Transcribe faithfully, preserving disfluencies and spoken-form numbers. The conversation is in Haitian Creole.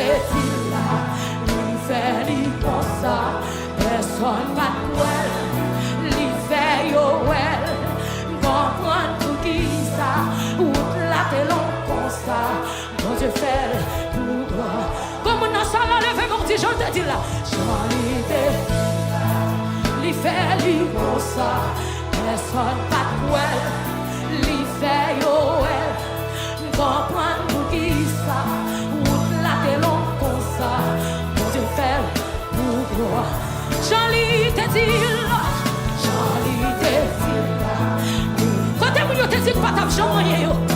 Li fè li konsa, pèsonn pa t kwè l. Li fè yo wè l. M konprann poukisa wout la te long konsa. Bondye fè l pou glwa. Kòm moun nan sal la leve, bon, di jan l te di l la. Jan li te di l la, li fè li konsa. Pèsonn pa t kwè l. Li fè yo wè l. M konprann poukisa wout la te long konsa. Bondye fè l pou glwa. Jan li te di l la. Jan li te di l la. Kote moun yo te di l pa t ap janm anyen yo?